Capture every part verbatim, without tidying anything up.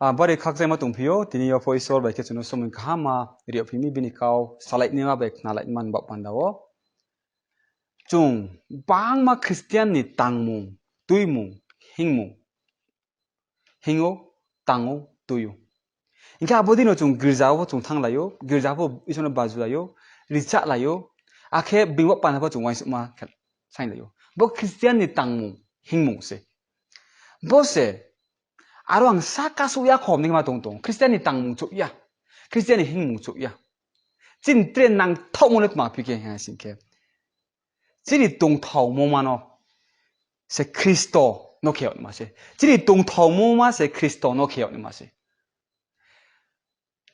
Bari khakchangma tongphi ou, tini yo pho Isor bai khe chung no somoi kaham ma ri yag phi mi, bini kau salai naima bai khnalai man baoh panda wo. Chung bangma Christian ni tangmung, tuimung, hingmung, hing ou, tang ou, tui ou. Hing khe abo dei no chung girza wo pho chung thannglai ou, girza pho Isor no bajulai ou, richahlai ou, akhe being baoh panda pho chung uaingsouhma khe sainglai ou. Bo Christian ni tangmung, hingmung se. Bo se, aro ang sa kasouh ya khom ni khe ma tong tong. Christian ni tangmung chouh ya. Christian ni hingmung chouh ya. Chini tre nangthaohmo le tma phi khe hing sing khe, chini tongthaomo ma no se Khristo no khe yag naima se. Chini tongthaomo ma se Khristo no khe yag naima se.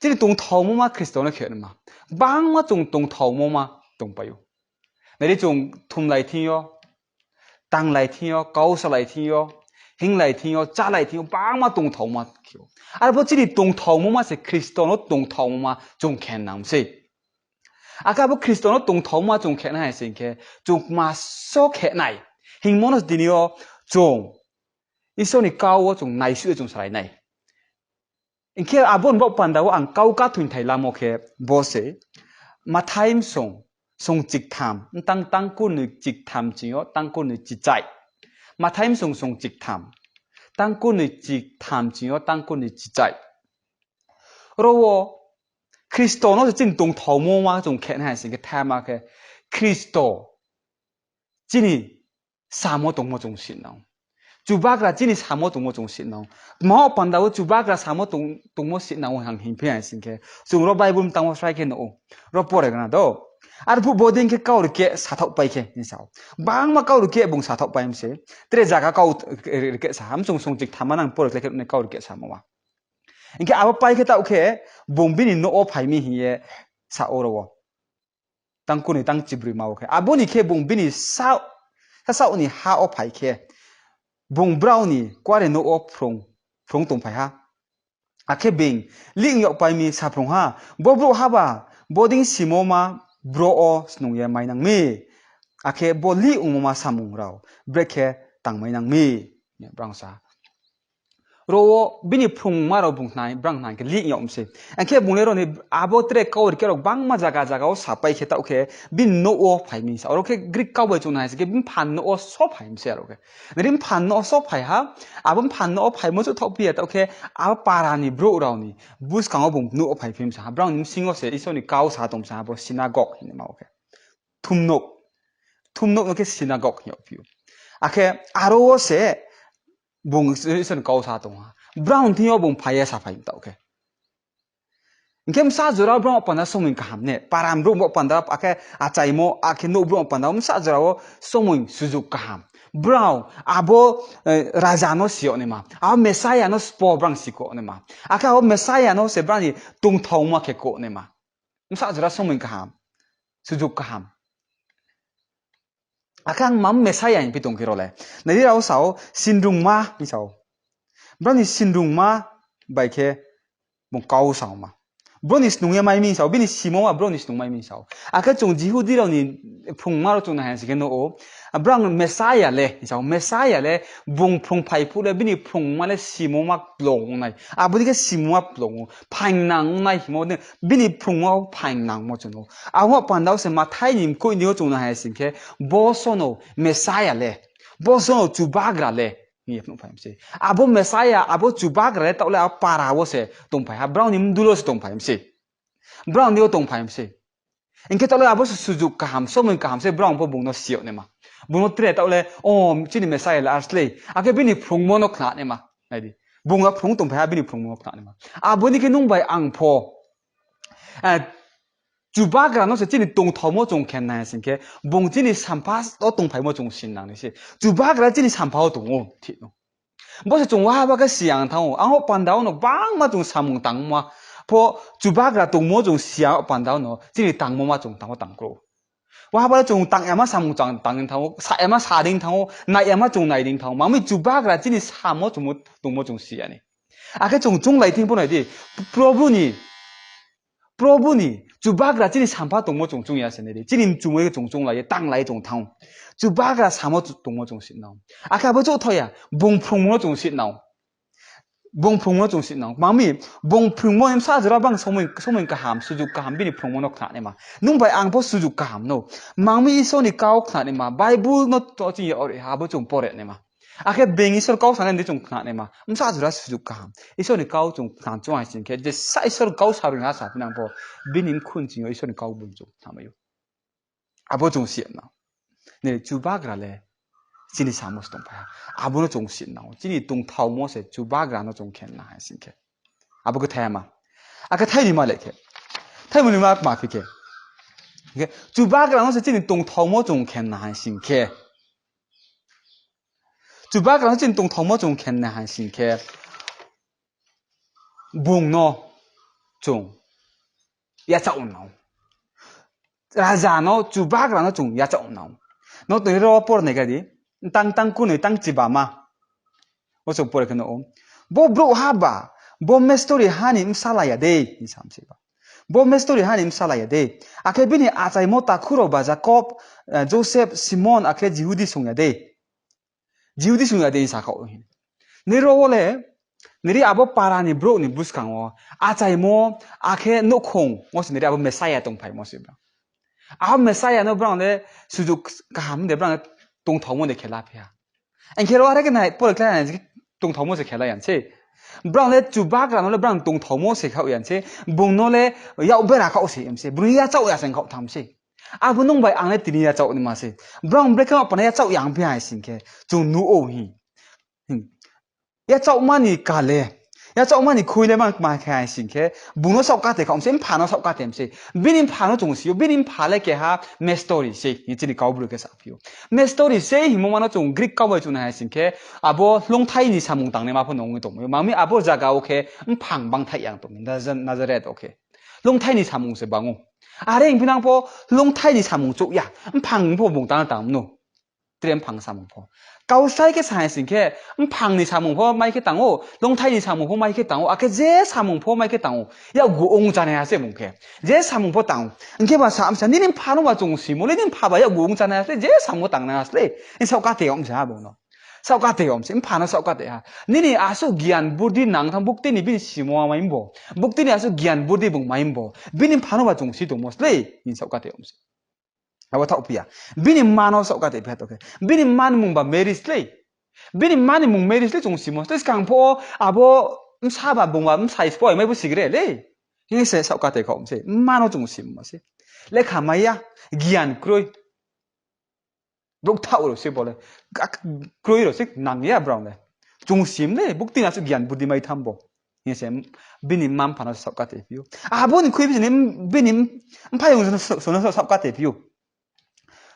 Chini tongthaomo ma Khristo no khe yag naima. Bangma chung tongthaomo ma tongpai ou. Nai di, chung thumlai thing yo, tanglai thing yo, kau salai thing yo, hinglai thing yo, chálai thing yo, bangma tongthaoma khe ou. Arpho chini tongthaomo ma se Khristo no tongthaomo ma chung khe nang sei. Akhe abo Khristo no tongthaomo ma chung khe nai hai sing khe, chung kma so khe nai hingmo no tini yo chung Isor ni kau wo chung naisuh ye chung salai nai. Hing khe abo ni baoh panda wo ang kau kathoingthai lamo khe bo se, Mathai bsong, song chiktham, mtang tangkurnoi chiktham ching yo tangkurnoi chichai. Mathai bsong song chiktham, tangkurnoi chiktham ching yo tangkurnoi chichai. Ro wo Khristo no se chini tongthaomo ma chung khe nai hai sing khe, thaima khe Khristo chini samo tongmo chung si nang ou. Chubagra chini samo tongmo chung si nang ou. Tma baoh panda wo Chubagra samo tong-, tongmo si nang ou hing phi hai sing khe, chung ro Bible mtang wo srai khe nuh ou. Ro pore gana do. Arphuh bodei khe kau rikeh sathaohpai khe hing sa ou. Bangma kau rikeh bung sathaohpai mi se. Tre zaga kau rikeh sa ha, msong song chiktham ma nang pore khlai khe nai kau rikeh samo ma. Hing khe abo pai khe taoh khe, bung bini nouh wo phai mi hing ye sa ou ro wo. Tangkurnoi tang chibroi ma wo khe. Abo ni khe bung bini saoh, sasaoh ni ha wo phai khe, bung brao ni kuarenouh wo phrung, phrung tongphai ha. Akhe being lih yagpai mi saphrung ha, Bo brouhha ba, bodei simo ma bro wo snung ye mai nang mi? Akhe bo lih ongmo ma samung rao brekhe tangmai nang mi? Brao sa ha. Ro wo bini phrungma rao bung nai, brao nai khe lih yag mi se. Akhe bung le ro ni abo tre kau rikeh rao bangma zaga zaga wo sapai khe taoh khe bini nouh wo phai mi sa. Aro khe Greek kau bai chung nai hai sing khe bini phan nouh wo so phai mi se aro khe. Nai di, phan nouh wo so phai ha, abo phan nouh wo phaimo chouh thaoh phi ya taoh khe, abo para ni brouh rao ni buskang wo bung nouh wo phai phi mi sa ha. Brao ni bsing yo se Isor ni kau sa tong sa ha, abo synagogue hingma wo khe. Thumnouh, thumnouh no khe synagogue hing yagphi ou. Akhe aro wo se bung Isor ni kau sa tong ha. Brao ni thing yo bung phai ye saphai taoh khe. Hing khe bsa jora wo brao panda somoi kaham ne, para brouh panda, akhe achaimo, akhe nouh brouh panda wo bsa jora wo somoi sujuk kaham. Brao abo, eh, raja no si yag naima, abo Messiah no sbo brao si kouh naima. Akhe abo Messiah no se brao ni tongthaoma khe kouh naima. Bsa jora somoi kaham, sujuk kaham. Akhe ang mam Messiah hing phi tong khe ro le. Nai di, rao sa ou sinrungma hing sa ou. Brao ni sinrungma bai khe bung kau sa ma. Brao ni snung ye mai mi sa ou, bini simo ma brao ni snung mai mi sa ou. Akhe chung Jihudi rao ni phrungma rao chung nai hai sing khe nuh ou, brao Messiah le hing sa ou, Messiah le bung phrungphai phuh le bini phrungma le simo ma kplung nai. Abo dei khe simo ma kplung ou, phaingnang nai hingmo dei, bini phrungma phaingnangmo chung nuh ou. Abo panda wo se Mathai ni mkoih ni yo chung nai hai sing khe, bo sono Messiah le, bo sono Chubagra le hing ye phnuh phai mi se. Abo Messiah, abo Chubagra le taoh le abo para wo se tongphai ha, brao ni mdul wo se tongphai mi se. Brao ni yo tongphai mi se. Hing khe taoh le abo se sujuk kaham, somoi kaham se brao pho bung no si yag naima. Bung no tre taoh le, o, chini Messiah le ar slei. Akhe bini phrungmo no khna naima. Nai di. Bung a phrung tongphai ha, bini phrungmo no khna naima. Abo ni khe nung bai ang pho, eh, Chubagra no se chini tongthaomo chung khe nai sing khe, bung chini sampha wo tongphaimo chung si nang nai se. Chubagra chini sampha wo tong ou, thik no. Bo se chung wahaba khe si ya thanng ou. Ang o panda wo no bangma chung samung tangma pho, Chubagra tongmo chung si ya panda wo no chini tangmo ma chung tang wo tang kroi. Wahaba le chung tang yama samung chung tang thanng ou, sa yama sa dei thanng ou, nai yama chung nai dei thanng ou. Mami Chubagra chini samo chung tongmo chung si ya ni. Akhe chung chounglai thing pho nai di, Probhu ni Probhu ni, Chubagra chini sampha tongmo chung choung ya se nai di. Chini mchumo ye chung chounglai ye, tanglai ye chung thanng ou. Chubagra samo chu-, tongmo chung si nang ou. Akhe abo chouh thao ya, bung phrungmo no chung si nang ou. Bung phrungmo no chung si nang. Mangmi, bung phrungmo ni bsa jora bang somoi, somoi kaham, sujuk kaham, bini phrungmo no khnanaima. Nung bai ang pho sujuk kaham no. Mangmi Isor ni kau khnanaima, Bible no to chini ori ha, abo chung pore naima. Akhe being Isor kau sanai di chung khnanaima. Bsa jora sujuk kaham. Isor ni kau chung khna chung hai sing khe, jesa Isor kau sarui ha sa phinang pho, bini mkhun ching yo Isor ni kau bung chung khnamai ou. Abo chung si nang. Nini Chubagra le chini samo se tongphai ha. Abo no chung si nang. Chini tongthaomo se Chubagra no chung khenna hai sing khe. Abo khe thaima. Akhe thainima le khe. Thainima ni ma kma phi khe. Khe Chubagra no se chini tongthaomo chung khenna hai sing khe. Chubagra no chini tongthaomo chung khenna hai sing khe. Bung no chung yachaoh nang. Raja no, Chubagra no chung yachaoh nang. No tong ro por nai ga di. Tang tang kunoi tang chibama. Bo chung pore khe no. Bo brouhha ba, bo mestori ha ni bsala ya de, hing sam se ba. Bo mestori ha ni bsala ya de. Akhe bini achaimo takhu rao ba Jakob, eh, Joseph, Simon, akhe Jihudi sung ya de. Jihudi sung ya de hing sa khaoh hi. Nini ro wo le, nini abo para ni brouh ni buskang wo, achaimo, akhe nouhkhong wo se nini abo Mesia tongphaimo se brao. Abo Mesia no brao le sujuk kaham de brao le tongthaomo de khe la phi ha. Hing khe ro are khe nai, pore khlai nai, tongthaomo se khe la ya se. Brao le Chubagra no le brao tongthaomo se khaoh ya se. Bung no le yak bera khaoh se, em se. Bung yachaoh ya se khaoh tham se. Abo nung bai ang le tini yachaoh naima se. Brao brekhe ma pana yachaoh ya phi hai sing khe. Chung nuh ou hi. Yachaohma ni kale. Yachaohma ni khui le ma kma khe hai sing khe. Bung no saohkate khaoh se, mpha no saohkate se. Bini mpha no chung si ou, bini mpha le keha mestori se, hing chini Kaubru khe saphi ou. Mestori se hingmo ma no chung Greek kau bai chung nai hai sing khe, abo hloungthai ni samung tangnaima pho no ong ye tongmai ou. Mangmi abo zaga wo khe mphang bangthaih yang tong, Naza-, Nazareth wo khe. Hloungthai ni samung se bang ou. Are hing phinang pho hloungthai ni samung chouh ya, mphang pho bung tang tang no. Tre mphang samung pho. Kausai khe sa hai sing khe, mphang ni samung pho mai khe tang ou, hloungthai ni samung pho mai khe tang ou, akhe je samung pho mai khe tang ou, yakgu ong chánai ha se bung khe. Je samung pho tang ou. Hing khe ba sa, msa, nini mpha no ba chung simo le, nini mpha ba yakgu ong chánai ha se, je samung pho tangnai ha se le. Hing saohkate om se ha bung no. Saohkate om se, mpha no saohkate ha. Nini asuh gian burdi nang thanng, buktui ni bini simo mai bo. Buktui ni asuh gian burdi bung mai bo. Bini mpha no ba chung si tongmo se le, hing saohkate om se. Abo thaoh phi ya. Bini mma no saohkate phi ha to khe. Bini mma ni mung ba Mary slei. Bini mma ni mung Mary slei chung simo. Tei skang pho abo bsa ba bung ba bsai spoi mai bo sigre le. Hing se saohkate khaoh se. Mma no chung simo se. Lekha mai ya, gian kroi. Brouh thaoh rao se bo le. Kroi rao se nang ya brao le. Chung sim le, buktui ni asuh gian burdi mai tham bo. Hing se bini mma mpha no saohkate phi ou. Abo ni khui bini, bini mphaiyong sung no saohkate phi ou.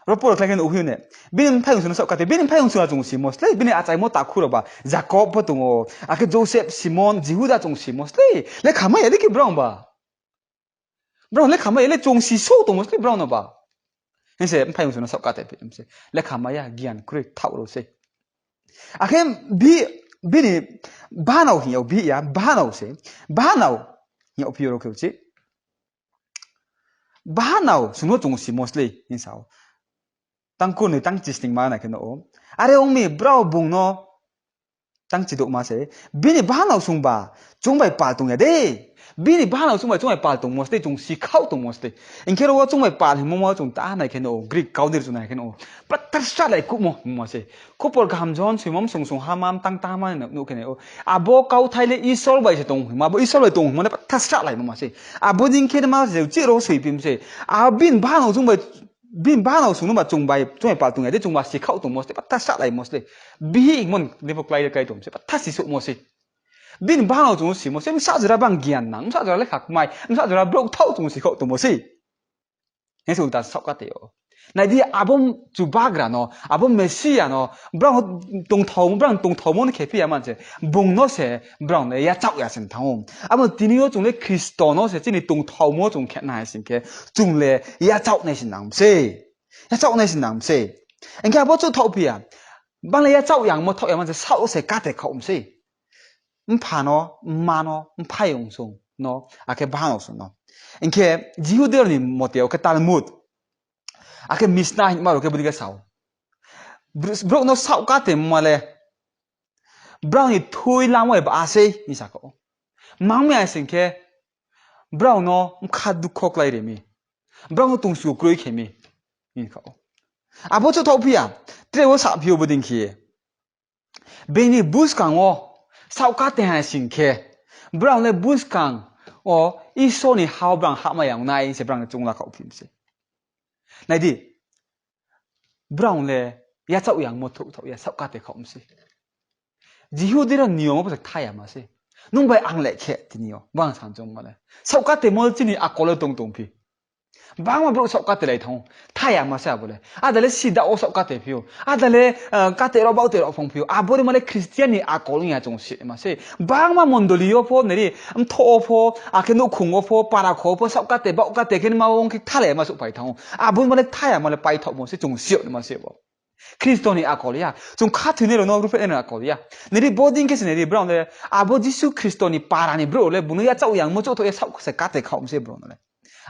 Ro pore khlai khe nuh phi ou ne. Bini mphaiyong sung no saohkate, bini mphaiyong sung no chung simo slei, bini achaimo takhu rao ba, Jakob pho tong ou, akhe Joseph, Simon, Jihuda chung simo slei. Lekha mai ya le khe brao ba. Brao lekha mai ya le chung si souh tongmo slei brao no ba. Hing se mphaiyong sung no saohkate phi se. Lekha mai ya, gian kroi, thaoh rao se. Akhe bi, bini bahanao hing yag bi ya, bahanao se. Bahanao hing yag phi ou ro khe uchih. Bahanao sung no chung simo slei hing sa ou. Tang kurnoi tang chisning ma nai khe no ou. Are ong mi brao bung no tang chidouhma se. Bini bahanao sung ba chung bai pal tong ya de. Bini bahanao sung bai chung bai pal tongmo slei, chung si khaoh tongmo slei. Hing khe ro wo chung bai pal hingmo ma chung ta nai khe no ou, Greek kau ni ro chung nai khe no ou. Pathar sralai kuhmo hingmo se. Khupor kaham Johon soimo msung sung ha ma mtang ta ma nuh khe nai ou. Abo kauthai le Isor bai se tong hingmo, abo Isor bai tong hingmo le pathar sralaimo ma se. Abo dei khe ma se uchih ro soiphi mi se. Abo bini bahanao chung bai, bini bahanao sung no ba chung bai, chung bai pal tong ya de, chung ba si khaoh tongmo slei, pathar sralaimo slei. Bihih hingmo ni pho klái le klái tong se, pathar si souhmo se. Bini bahanao chung no simo se, bsa jora bang gian nang, bsa jora lekha kmai, bsa jora brouh thaoh chung si khaoh tongmo se. Hing se ulta saohkate ou. Nai di, abo Chubagra no, abo Mesia no, brao tongthaomo, brao tongthaomo no khe phi ya man se, bung no se, brao le yachaoh ya se thanng ou. Abo tini yo chung le Khristo no se chini tongthaomo chung khe nai sing khe, chung le yachaoh nai se nang se. Yachaoh nai se nang se. Hing khe abo chouh thaoh phi ya. Bang le yachaoh yangmo thaoh ya man se, saoh se kate khaoh se. Mpha no, mma no, mphaiyong sung no, akhe bahanao sung no. Hing khe Jihudi rao ni mote, akhe Talmud, akhe Mishnah hingma rao khe bodei khe sa ou. Br-, brouh no saohkate ma le, brao ni thui lamo bai ba sei hing sa kha ou. Tma hing ya sing khe, brao no bkha dukho klái ri mi, brao no tongsu kroi khe mi hing kha ou. Abo chouhthaoh phi ya, tre wo saphi ou bodei khe ye. Bini buskang wo saohkate ha sing khe, brao le buskang wo Isor ni ha wo brao hahmai ya ong nai se brao no choung la khaoh phi mi sei. Nai di, brao le yachaoh yangmo thouhthaoh ya saohkate khaoh mi sei. Jihudi rao niyom wo pho se tha yama sei. Nung bai ang le khe tini yo, bang san choungmo le. Saohkatemo le chini akol wo tong tongphi. Bangma brouh saohkate lai thanng ou. Tha yama se abo le. Ada le sida wo saohkate phi ou. Ada le, eh, kate rao baote rao phong phi ou. Abo ri ma le Christian ni akol ong ya chung si ma sei. Bangma mondoli yo pho, nai di, mthoh wo pho, akhe nouhkhong wo pho, para kho wo pho, saohkate, baohkate khe ni ma ong khe tha lai yama souhphai thanng ou. Abo ri ma le tha yama le paithaohmo se chung si yag ni ma se bo. Khristo ni akol ya. Chung khathoinai rao no ruhphreh nai rao ni akol ya. Nai di bodei khe se nai di brao le, abo Jisu Khristo ni para ni brouh le, bung no yachaoh yangmo chouhthaoh ya saoh se kate khaoh mi sei brao no le.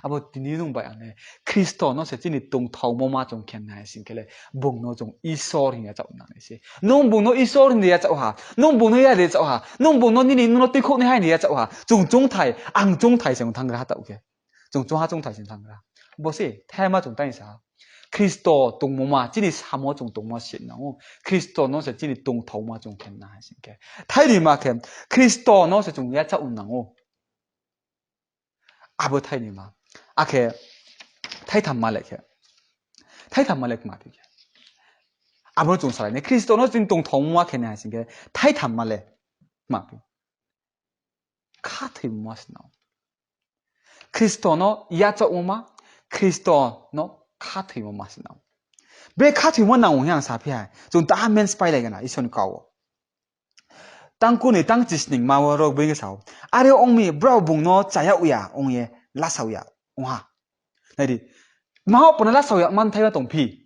Abo tini nung bai ang le, Khristo no se chini tongthaomo ma chung khe nai sing khe le, bung no chung Isor hing yachaoh nang nai sei. Nung bung no Isor hing de yachaoh ha, nung bung no ya de yachaoh ha, nung bung no nini nung no tuikhouh nai hai hing de yachaoh ha, chung choungthai, ang choungthai se ong thanng gra ha taoh khe. Chung choungha choungthai se ong thanng gra. Bo se, thaima chung tai sa ha. Khristo tongmo ma, chini samo chung tongmo si nang ou. Khristo no se chini tongthaoma chung khe nai sing khe. Thainima khe, Khristo no se chung yachaoh nang ou. Abo thainima. Akhe, thaithamma le khe. Thaithamma le kma phi khe. Abo chung salai nai. Khristo no chini tongthaoma khe nai sing khe. Thaithamma le kma phi. Khathoimo ma se nang ou. Khristo no yachaohmo ma, Khristo no khathoimo ma se nang ou. Bre khathoimo nang ou hing ang saphi ha. Chung ta amen spáilai gana Isor ni kau wo. Tang kuni tang chisningma wo ro bini khe sa ou. Are ong mi brao bung no cha yag ya ong ye lasao ya ong ha. Nai di. Tma wo pho no lasao ya man thai ma tongphi.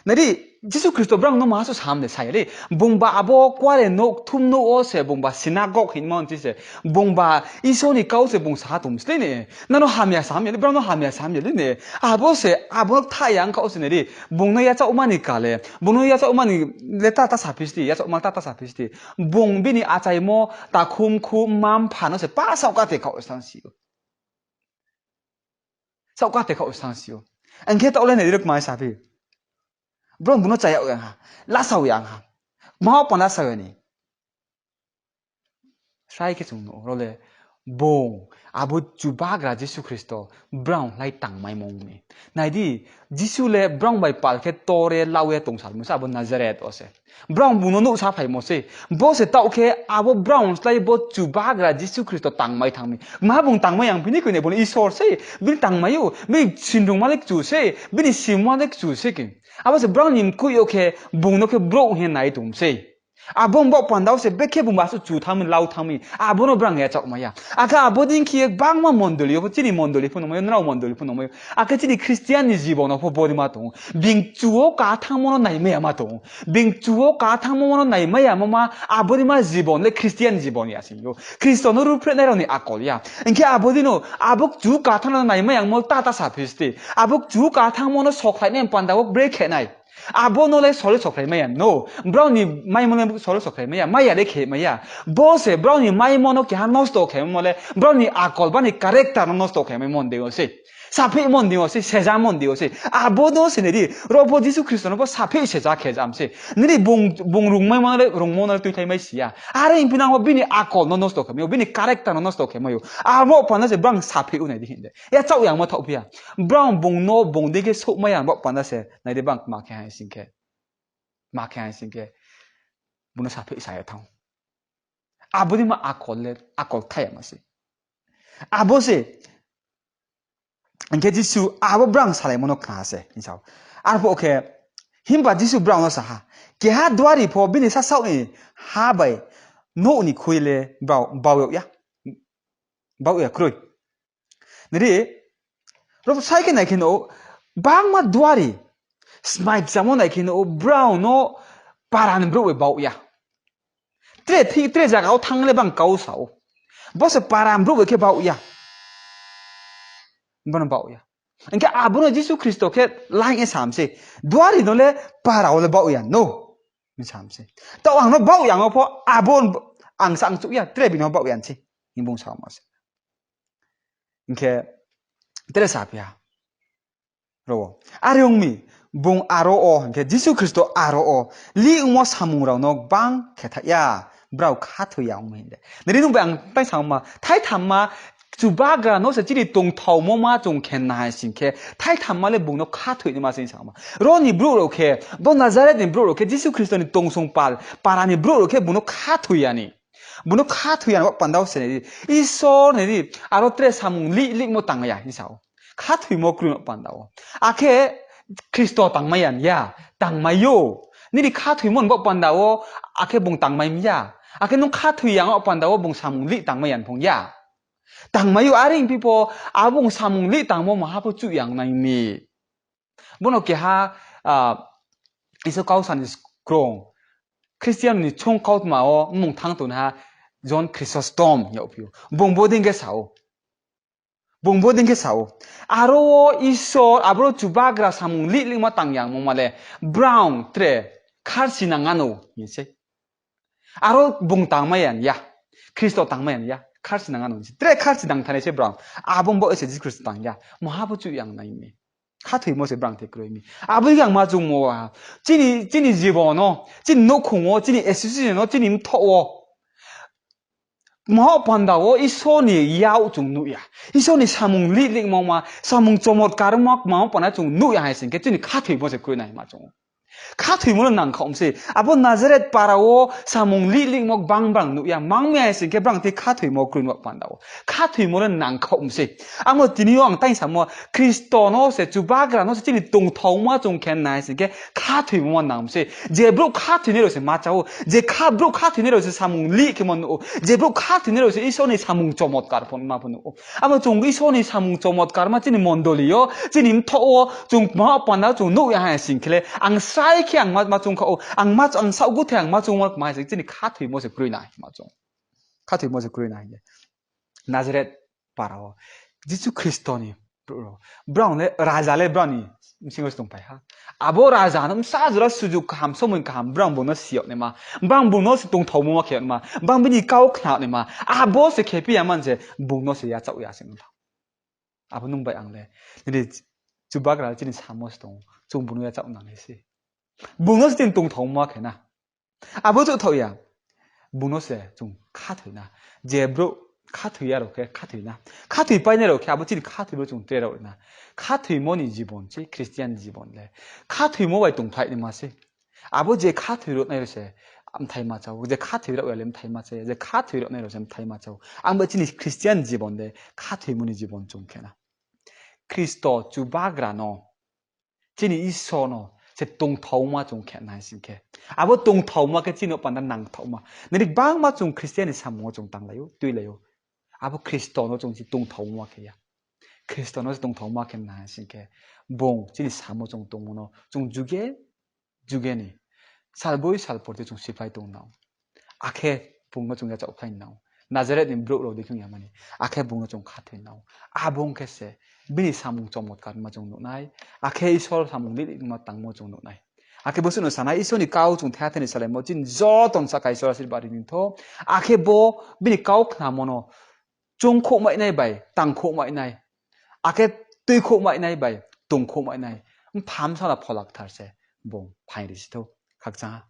Nai di, Jisu Khristo brao no ma suh sam de sa ya di. Bungba abo kuare nouh, kthumnouh wo se bungba synagogue hingmo nchi se. Bungba Isor ni kau se bung sa ha tong msle ni. Nano hamya sam ya di, brao no hamya sam ya di ni. Abo se, abo tha yang kha wo se nai di. Bung no yachaohma ni ka le. Bung no yachaohma ni le tata saphi sti, yachaohma tata saphi sti. Bung bini achaimo, takhumkhu, mma-mpha no se pa saohkate khaoh sang si ou. Saohkate khaoh sang si ou. Ang khe taoh le nai di rao kma saphi. Brao bung no cha yag ya ha. Lasao ya ha. Tma wo pho no lasao ya ni. Srai khe chung nuh ro le. Bung, abo Chubagra Jisu Khristo, brao lai tangmaimo ong mi. Nai di, Jisu le brao bai pal khe tore lau ye tongsalmo se abo Nazareth wo se. Brao bung no nuhsa phaimo se. Bo se taoh khe abo brao slái bo Chubagra Jisu Khristo tangmai thanng mi. Ma bung tangmai yang phi ni koi nai, bung le Isor se, bini tangmai ou, bini sinrungma le kchu se, bini simma le kchu se khe. Abo se brao ni mkoih yo khe bung no khe brouh hing ye nai tong se. Abo baoh panda wo se bekhe bung ba suh chu thanng mi, lau thanng mi. Abo no brao yachaohmai ya. Akhe abo dei khe ye gbangma mondoli yo pho, chini mondoli pho nungmai ou, nrao mondoli pho nungmai ou. Akhe chini Christian ni jibon no pho bodei ma tong ou. Being chu wo ka thanngmo no naimai ya ma tong ou. Being chu wo ka thanngmo no naimai yamo ma, abo dei ma jibon le Christian jibon ya sing ou. Khristo no ruhphrehnai rao ni akol ya. Hing khe abo dei no, abo chu ka thanngmo no naimai yamo tata saphi sti. Abo chu ka thanngmo no sokhlai nai panda wo bre khe nai. Abo no le sole sokhlai mai ya, no. Brao ni maimo le sole sokhlai mai ya, mai ya le khe mai ya. Bo se brao ni maimo no keha nosto khemo le, brao ni akol, brao ni character no nosto khemo mon dei wo se. Sapheih mon dei wo se, seja mon dei wo se. Abo no se nai di, ro bo Jisu Khristo no bo sapheih seja khe jam se. Nini bung, bung rungmaimo no le, rungmo no le tuithaimai si ya. Are hing phi nang bo bini akol no nosto khemai ou, bini character no nosto khemai ou. Abo panda se brao sapheih ou nai di hing de. Yachaoh yangmo thaoh phi ya. Brao bung no bung dei khe souhmai ya baoh panda se, nai di bang kma khe hai sing khe. Kma khe hai sing khe. Bung no sapheih sa ya thanng. Abo dei ma akol le, akol tha yama se. Abo se, hing khe Jisu abo brao salaimo no khna se hing sa ou. Arphuh khe, himba Jisu brao no sa ha, keha duari pho bini sasaoh ni ha bai nouh ni khui le bau, bau yag ya. Bau ya kroi. Nai di, ro sai khe nai khe no, bangma duari, smai kchamo nai khe no, brao no para ni brouh bai baoh ya. Tre thi, tre zaga wo thanng le bang kau sa ou. Bo se para ni brouh bai khe baoh ya. Bo no baoh ya. Hing khe abo no Jisu Khristo khe laing ye sam se, duari no le para wo le baoh ya, no. Sam se. Taoh ang no baoh yang wo pho abo ang sa ang chuh ya, tre bini no baoh ya se. Hing bung samo se. Hing khe tre saphi ha. Ro wo. Are ong mi, bung aro wo, hing khe Jisu Khristo aro wo, lih ongmo samung rao no gbang khe thaih ya, brao khathoi ya ong mi hing de. Nini nung bai ang tai samo ma, thaithamma, Chubagra no se chini tongthaomo ma chung khe nai sing khe, thaithamma le bung no khathoi naima se samo ma. Ro ni brouh rao khe, bo Nazareth ni brouh rao khe, Jisu Khristo ni tongsong pal, para ni brouh rao khe bung no khathoi ya ni. Bung no khathoi ya ni bo panda wo se nai di. Isor nai di, aro tre samung lih lihmo tangmai ya hing sa ou. Khathoimo kroi no panda wo. Akhe Khristo tangmai ya ni ya, tangmai ou. Nini khathoimo ni bo panda wo, akhe bung tangmai mi ya. Akhe nung khathoi ya ni bo panda wo bung samung lih tangmai ya ni phung ya. Tangmai ou, are ong phi pho, abo bung samung lih tangmo maha pho chuh yang nai mi. Bo no keha, Isor kau sa ni krung. Christian ni chung kautma wo mmung thanng tongnaiha John Chrysostom yagphi ou. Bung bodei khe sa ou. Bung bodei khe sa ou. Aro wo Isor, aboro Chubagra samung lih lihma tang yangmo ma le, brao tre kharsi nang ano hing se. Aro bung tangmai ya ni ya. Khristo tangmai ya ni ya. Kharsi nang ano hing se. Tre kharsi nang thanai se brao. Abo bo se Jisu Khristo tang ya. Maha pho chuh yang nai mi. Khathoimo se brao the kroi mi. Abo yang ma chungmo ha. Chini, chini jibon no, chini nouhkhong wo, chini association no, chini mthoh wo. Maha panda wo Isor ni yak chung nuh ya. Isor ni samung lih lihmo ma, samung chomotkar ma, maha panda chung nuh ya hai sing khe chini khathoimo se kroi nai ma chung. Khathoimo no nangkhaoh mi se. Abo Nazareth para wo samung lih lihmo gbang brao nuh ya. Mang mi hai sing khe brao the khathoimo kroi no panda wo. Khathoimo no nangkhaoh mi se. Amo tini yo ang tai samo, Khristo no se, Chubagra no se chini tongthaoma chung khe nai sing khe khathoimo ma nang mi se. Je brouh khathoinai rao se ma chá ou. Je kha, brouh khathoinai rao se samung lih khe ma nuh ou. Je brouh khathoinai rao se Isor ni samung chomotkar pho ma pho nuh ou. Abo chung Isor ni samung chomotkar ma chini mondoli yo, chini mthoh wo, chung maha panda chung nuh ya hai sing khe le, ang srai khe ang ma, ma chung kha ou, ang ma, ang saohguthe ang ma chungmo kma hai sing chini khathoimo se kroi nai ma chung. Khathoimo se kroi nai ye. Nazareth para wo Jisu Khristo ni brouh rao. Brao le raja le brao ni bsing yo se tongphai ha. Abo raja no bsa jora sujug kaham, somoi kaham, brao bung no si yag naima, brao bung no se tongthaomo ma khe yag naima, brao bini kau khna yag naima, abo se khephi ya man se, bung no se yachaoh ya se ong tha. Abo nung bai ang le, nini Chubagra le chini samo se tong, chung bung no yachaoh nangnai se. Bung no se chini tongthaomo ma khe na. Abo chouhthaoh ya. Bung no se chung khathoi na. Je brouh khathoi ya rao khe khathoi na. Khathoipainai rao khe abo chini khathoimo chung tre rao na. Khathoimo ni jibon se Christian jibon le. Khathoimo bai tongphlai naima se. Abo je khathoi rao nai rao se bthai ma chá ou. Je khathoi rao ya le bthai ma chá ya. Je khathoi rao nai rao se bthai ma chá ou. Ang bai chini Christian jibon le khathoimo ni jibon chung khe na. Khristo Chubagra no, chini Isor no se tongthaoma chung khe nai sing khe, abo tongthaoma khe chini panda nangthaoma. Nini gbangma chung Christian ni samung wo chung tanglai ou, tuilai ou. Abo Khristo no chung se tongthaoma khe ya. Khristo no se tongthaoma khe nai sing khe, bung chini samo chung tongmo no chung juge juge ni, salbroi salpor te chung siphai tong nao. Akhe bung no chung yachaohphai nao. Nazareth ni brouh rao dei khe ong ya mani. Akhe bung no chung khathoi nao. Abo ong khe se bini samung chomotkarma chung nuh nai. Akhe Isor samung lih lihma tangmo chung nuh nai. Akhe bo suh no sanai, Isor ni kau chung thaiha thai ni salaimo chini joto ni sahka Isor asirbad ri ni thou. Akhe bo bini kau khnamo no choungkhouhmai nai bai tangkhouhmai nai, akhe tuikhouhmai nai bai tongkhouhmai nai, mpham sala pholakthar se bung phaing ri si thou. Khakchang ha.